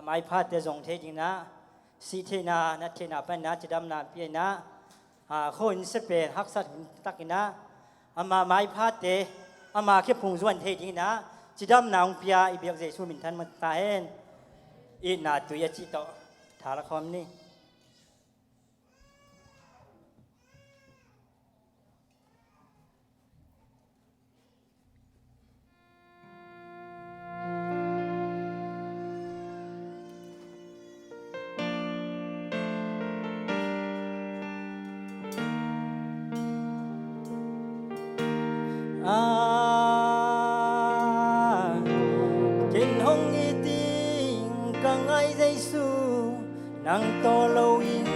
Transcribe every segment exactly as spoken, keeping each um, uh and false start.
Maiphate zong thei dingin ah, sih theihna, nat theihna panin ah cidamna pia-in ah, a, khuahun sia pen haksat hun takin ah, ama maiphate, ama khephung zuan thei dingin ah cidamna hong pia i biak Jesu min thanmuan ta hen. Itna tui a cih tawh tha la khawm ni. Ah, ken hong it ing, ka ngai Jesu, nang tawh loin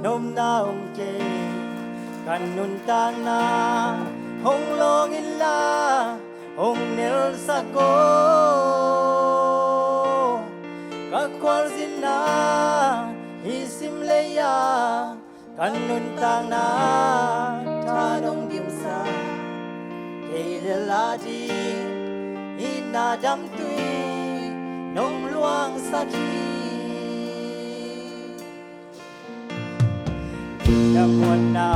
nopna om kei. Ka nuntakna hong lawng inla, hong nelsak aw. Ka khualzinna hih simlei-ah, ka nuntakna tha nong dimsak. Kei lel ading itna damtui nong luangsak hi. Na muanna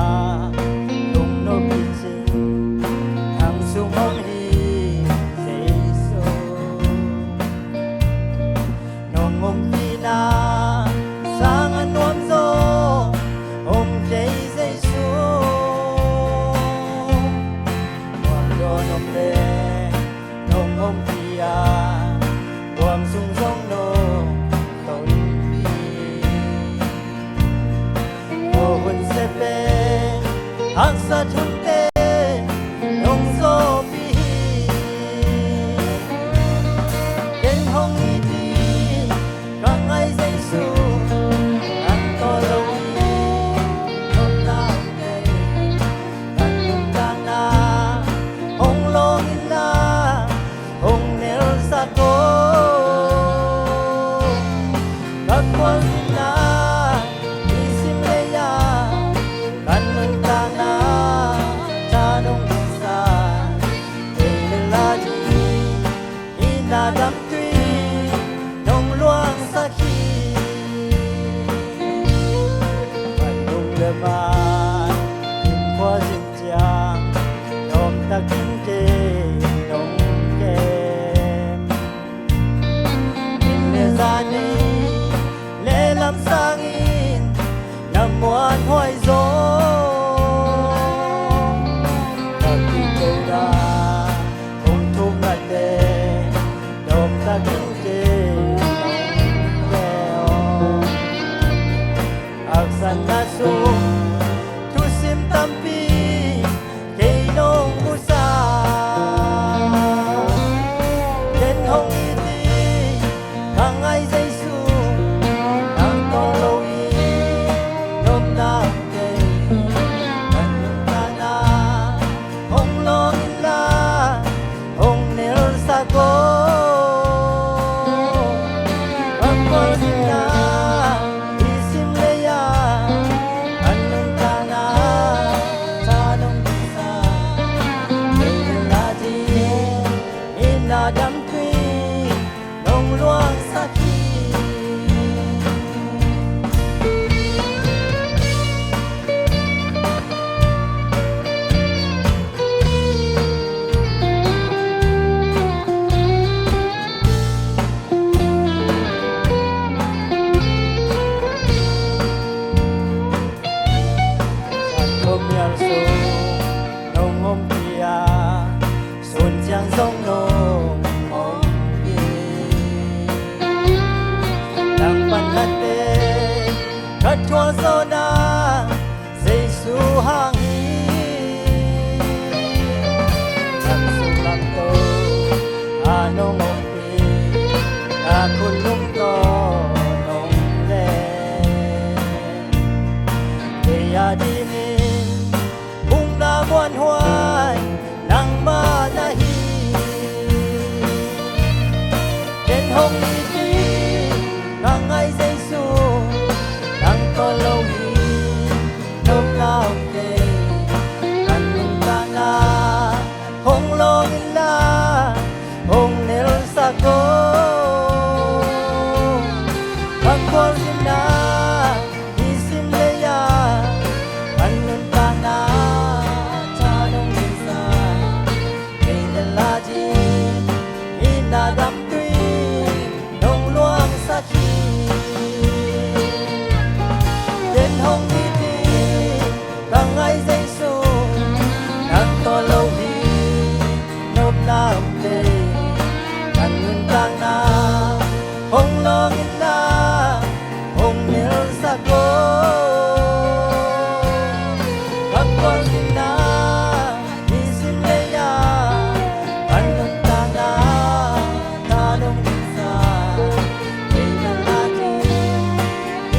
lungnop hi cin, nang sung om hi Jesu. Nong ompihna sang a nuam zaw om kei Jesu. Muan dawn om leh nong ompih a, buang sung zong nong tonpih. Khuahun sia pen haksat hunte nong zawhpih hi. Ken hong it ing, ka ngai Jesu, nang tawh loin nopna om kei. Ka nuntakna hong lawng inla, hong nelsak aw. Ka khualzinna hih simlei-ah, ka nuntakna tha nong dimsak. Kei lel ading itna damtui nong luangsak hi. Van nung le man in khua zin ciang, lawmta khin kei nong kem. Inn le zan, nei le lam sangin na muanhuai zaw. Ka kikoda kong thuknate, lawmta khin kei nong kem. Haksatna sung thusim tampi kei nong musak. Ken hong it ing, ka ngai Jesu, nang tawh loin nopna om kei. Ka nuntakna hong lawng inla, hong nelsak aw. Ka khualzinna hih simlei-ah, ka nuntakna tha nong dimsak. Kei lel ading itna damtui nong luangsak hi. Zan khuamial sung nong ompih a, sun ciang zong nong ompih. Nang panate ka thuak zawhna, Jesu hang hi. Nang sung lam tawh a nong ompih, ka khut lum tawh nong lem. Kei adingin bukna muanhuai nangmah na hi. Ken hong it ing, ka ngai Jesu, nang tawh loin nopna om kei. Ka nuntakna hong lawng inla, hong nelsak aw. Khualzinna i sim lei-ah, kan nuntakna tha nong nilhsak, kei na la ding i na damtui nong luangsak hi. Ken hong it in, ka ngai Jesu, nang tawh lo hi nopna om kei. Kan nuntakna hong lawng in la, hong nilhsak aw. Ka khualzinna i sim lei-ah, kan nuntakna tha nong nilhsak, kei na la ding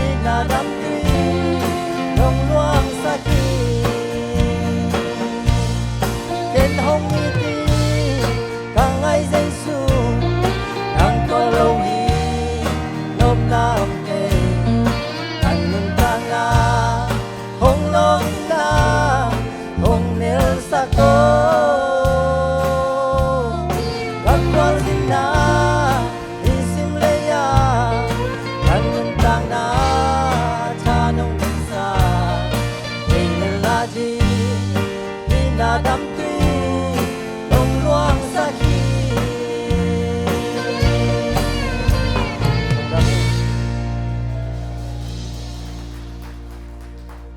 i na damtui nong luangsak hi. Ken hong it in, ka ngai Jesu, nang tawh lo hi nopna om kei. Kan nuntakna hong lawng in la, hong nilhsak aw. Ka khualzinna i sim lei-ah, kan nuntakna